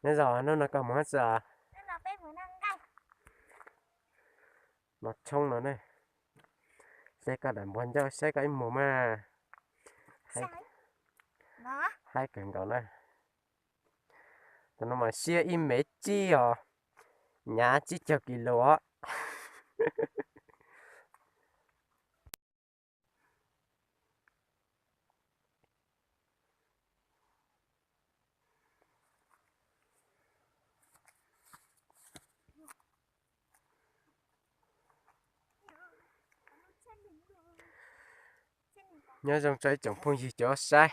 Nyob zoo, hnub no koj mus hab tsi os? Noj tshoob no ne. Saib koj daim npua ncauj, saib koj ib muag mas. Haib kawg nkaus na. Tam no mas siab ib mev tsib os, nyav tsib caug kis lus os. Nyob zoo tso ib tsoom phooj ywg cov saib,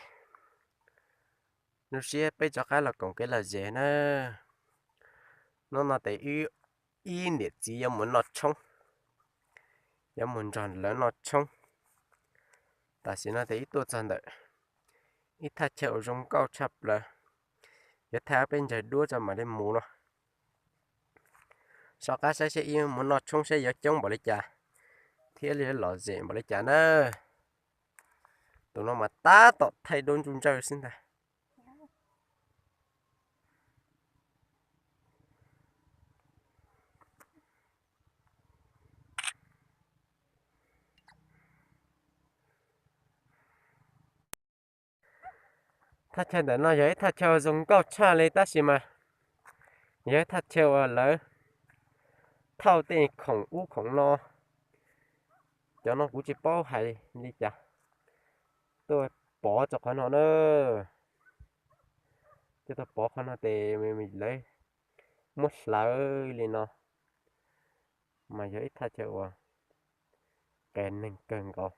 lub sij hawm peb rov qab los koom kev lom zem na. Hnub no tes wb ib niam txiv yuav mus noj tshoob, yuav mus nrog lawv noj tshoob. Tam sim no tes wb tuaj txog ntawm ib thaj chaw uas zoo nkauj tshaj plaws, yuav thaij peb ntsaig duab tso mam li mus no. Soj qab saib seb wb mus noj tshoob saib yuav coob npaum li cas thiab yuav lom zem npaum li cas na. Tus no mas tab tom thaij duab ntsuj ntsawj xwb ntag. Thaj chaw ntawm no yog ib thaj chaw zoo nkauj tshaj li tab sis mas yog ib thaj chaw uas lawv thauj tej khoom ub khoom no. Cov no kuv tsis paub hais li cas. Tuaj pov rau qhov no na. Coj tuaj pov qhov no tes lawv muab hlawv li no. Mas yog ib thaj chaw uas qias neeg kawg nkaus,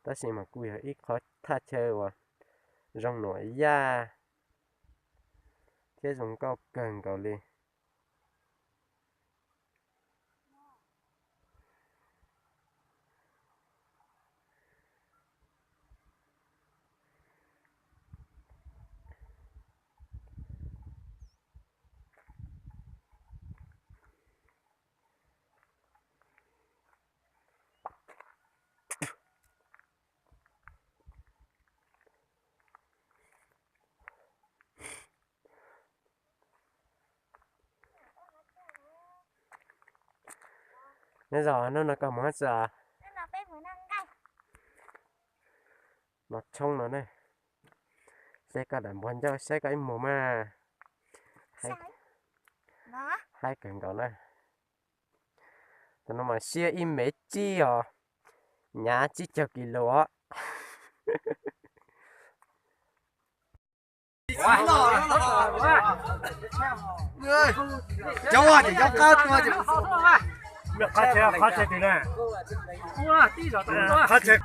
tab sis mas kuj yog ib qhov thaj chaw uas zoo nuam yaj thiab zoo nkauj kawg nkaus li. Nyob zoo, hnub no koj mus hab tsi os? Noj tshoob no ne. Saib koj daim npua ncauj, saib koj ib muag mas. Haib kawg nkaus na. Tam no mas siab ib mev tsib os, nyav tsib caug kis lus os. Cov ua ces cov qab tua ces. Qab tse, qab tse twg na? Qab tse.